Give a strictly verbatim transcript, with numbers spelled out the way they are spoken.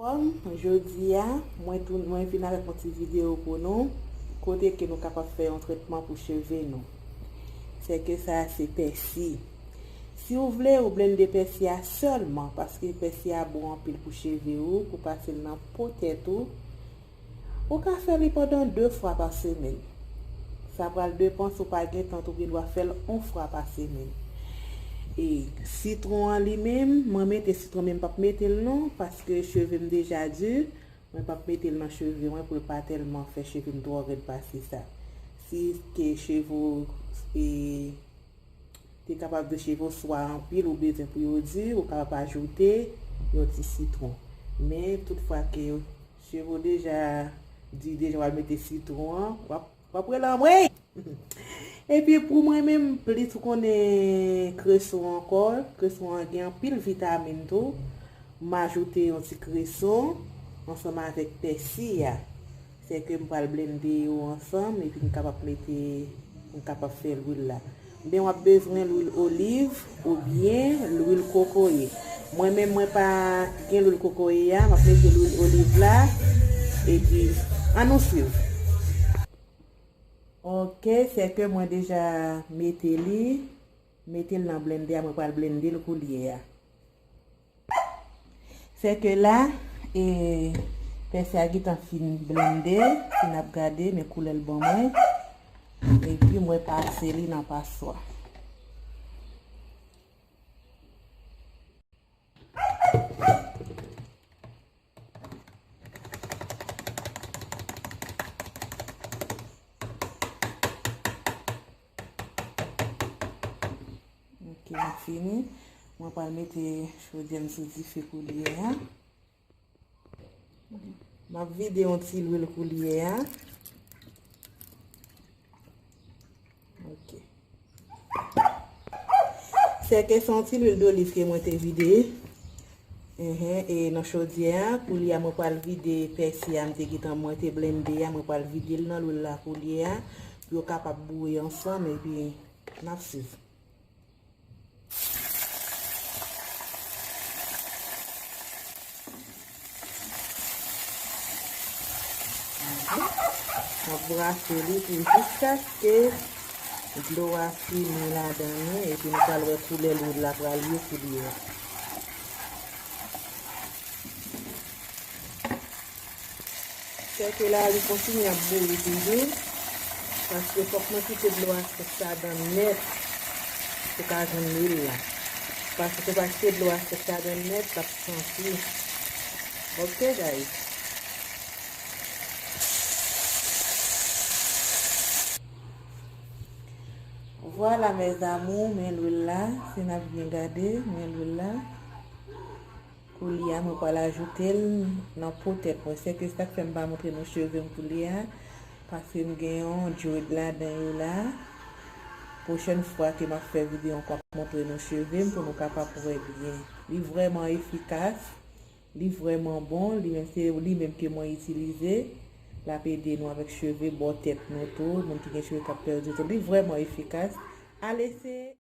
Kòm jodi a, mwen tou, mwen vin avèk yon ti videyo pou nou, kote ke nou kapab fè yon tretman pou cheve nou. Sèke sa a se pèsi. Si w vle, ou blende pèsi a sèlman, paske pèsi a bon anpil pou cheve ou, pou pase l nan po tèt ou. Ou ka fè li pandan de fwa pa semèn. Sa pral depan si w pa gen tan, ou gendwa fè l yon fwa pa semèn. E sitwon an li menm, mwen mete sitwon, men m p ap mete l non, paske cheve m deja di, mwen p ap mete l nan cheve mwen pou l pa tèlman fè cheve m twò rèd pase sa. Si ke cheve w, e, te kapab di cheve w swa anpil ou bezwen pou yo di, ou kapab ajoute yon ti sitwon. Men toutfwa ke cheve w deja di, deja w al mete sitwon an, w ap, w ap rele anmwey! Epi pou mwen menm, plis ou konnen kreson ankò, kreson an gen anpil vitamin tou. M ajoute yon ti kreson ansanm avèk pèsi a. Sèke m pral blende yo ansanm epi m kapab mete, m kapab fè lwil la. Men w ap bezwen lwil oliv oubyen lwil kokoye. Mwen menm, mwen pa gen lwil kokoye a, m ap mete lwil oliv la, epi ann nou swiv. Ok, sèke mwen deja mete li, mete l nan blende a, mwen pral blende l koulye a. Sèke la, e, pèsi a gentan fin blende, si n ap gade, men koulè l ban mwen. Epi mwen pase li nan paswa. Ok, m fini. Mwen pral mete chodyè m sou dife koulye a. M ap vide yon ti lwil koulye a. Ok. Sèke se yon ti lwil doliv ke mwen te vide. Enhen, e nan chodyè a, koulye a mwen pral vide pèsi a, m te gentan, mwen te blende a, mwen pral vide l nan lwil la koulye a, pou yo kapab bouyi ansanm, epi n ap swiv. M ap brase li pou jiskaske dlo a fini ladan li, epi nou pral wè koulè lwil la pral ye koulye a. Sèke la, li kontinye ap bouyi toujou, paske fòk mwen kite dlo a sèch ladan nèt pou ka jwenn lwil la. Paske si w pa kite dlo a sèch ladan nèt, l ap santi. Ok, guys. Vwala, mes amours, men lwil la, si n ap byen gade, men lwil la. Koulye a, mwen pral ajoute l nan po tèt mwen. Sèke sa k fè m pa montre nou cheve m koulye a, paske m gen yon dread ladan yo la. Pwochèn fwa ke m ap fè videyo ankò, m ap montre nou cheve m pou nou kapab wè byen. Li vrèman efikas, li vrèman bon, li menm se li menm ke mwen itilize. L ap ede nou avèk cheve bò tèt nou tou, moun ki gen cheve k ap pèdi tou. Li vrèman efikas. Al eseye.